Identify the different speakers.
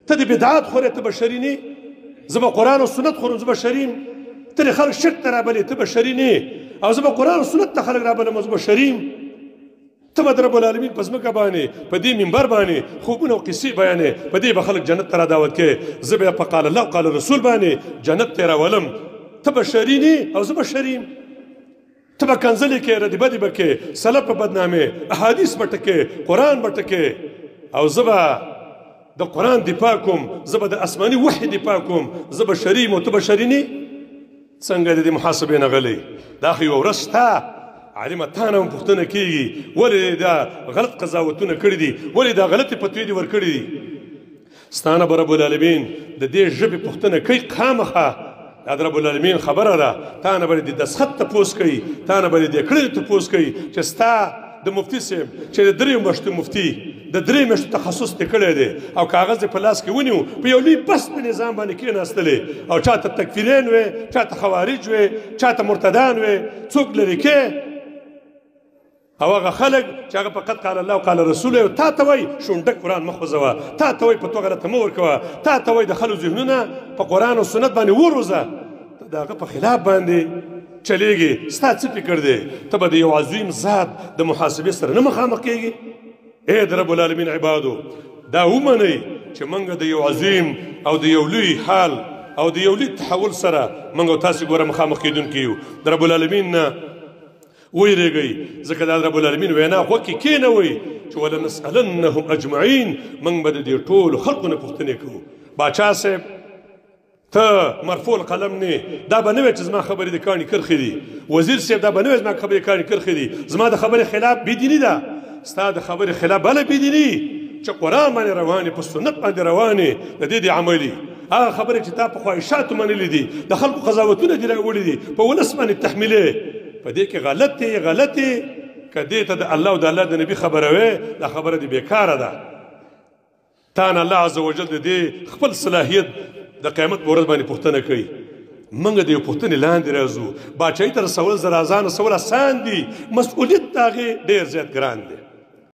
Speaker 1: ته د بدعات خورې، ته بشري نه. زه به قرآن او سنت خورم، زه بشري یم. ته د خلک شرک ته رابلې، ته بشري نه. او زه به قرآن او سنت ته خلک رابلم، زه بشري یم. ته به د رب العالمین په ځمکه باندې په دې منبر باندې خوبونه او قصې بیانې، په دې به خلک جنت ته را دعوت کړې. زه به په قال الله او قال رسول باندې جنت ته راولم. ته بشري نه او زه بشري یم. ته به کنځلې کې، ردې بدې به کې، سلف په بدنامې، احادیث به ټکې، قرآن به ټکې، او زه به د قرآن دفاع کوم، زه به د آسماني وحي دفاع کوم. زه بشري یم او ته بشري نه. څنګه د دې محاسبې نه غلی؟ دا خو یوه ورځ شته عالمه، تا نه هم پوښتنه کېږي ولې دا غلط قضاوتونه کړي دي، ولې دا غلطې فتوې دي ورکړي دي. ستا نه به رب العالمین د دې ژبې پوښتنه کوي خامخا. دا د رب العالمین خبره ده. تا نه به د دستخط تپوس کوي، تا نه به د دې کړنې تپوس کوي چې ستا د مفتي صاحب چې د دریو میاشتو مفتي د درې میاشتو تخصص دې کړی دی او کاغذ دې په لاس کې ونیو، په یو لوی بس په نظام باندې کېناستلې او چاته تکفیرین وې، چاته خوارج وې، چاته مرتدان وې، څوک لرې کې، او هغه خلک چې هغه فقط قال الله او قال رسول او تا ته وایي شونډک قرآن مه خوځوه، تا ته وایي په تو غلطه مه ورکوه، تا ته وایي د خلکو ذهنونه په قرآن او سنت باندې وروزه، ته د هغه په خلاف باندې چلېږي. ستا څه فکر دی؟ ته به د یو عظیم ذات د محاسبې سره نه مخامخ کېږي؟ ای د رب العالمین عبادو، دا ومنئ چې موږ د یو عظیم او د یو لوی حال او د یو لوی تحول سره موږ او تاسې ګوره مخامخ کېدونکي یو. د رب العالمین نه ویرېږئ، ځکه دا د رب العالمین وینا غوږ کې کښېنوئ چې ولنسألنهم اجمعین، موږ به د دې ټولو خلقو نه پوښتنې کوو. باچا صاحب ته مرفوع القلم نه، دا به نه وایې چې زما خبرې د کاڼي کرښې دي. وزیر صاحب دا به نه وایې زما خبرې کاڼي کرښې دي، زما د خبرې خلاف بېدیني ده. ستا د خبرې خلاف بله بېدیني چې قرآن باندې روانې، په سنت باندې روانې، د دې د عملي هغه خبرې چې تا په خواهشاتو منلې دي، د خلکو قضاوتونه دې راوړي دي، په ولس باندې تحمیلې، په دې کې غلطې غلطې. که دې ته د الله او د الله د نبي خبره وې، دا خبره دې بېکاره ده. تا نه الله عز وجل د دې خپل صلاحیت د قیامت په ورځ باندې پوښتنه کوي. موږ د یو پوښتنې لاندې راځو. باچایي ته رسول زرازان رسول اسان دي، مسؤلیت د هغې ډېر زیات ګران دی.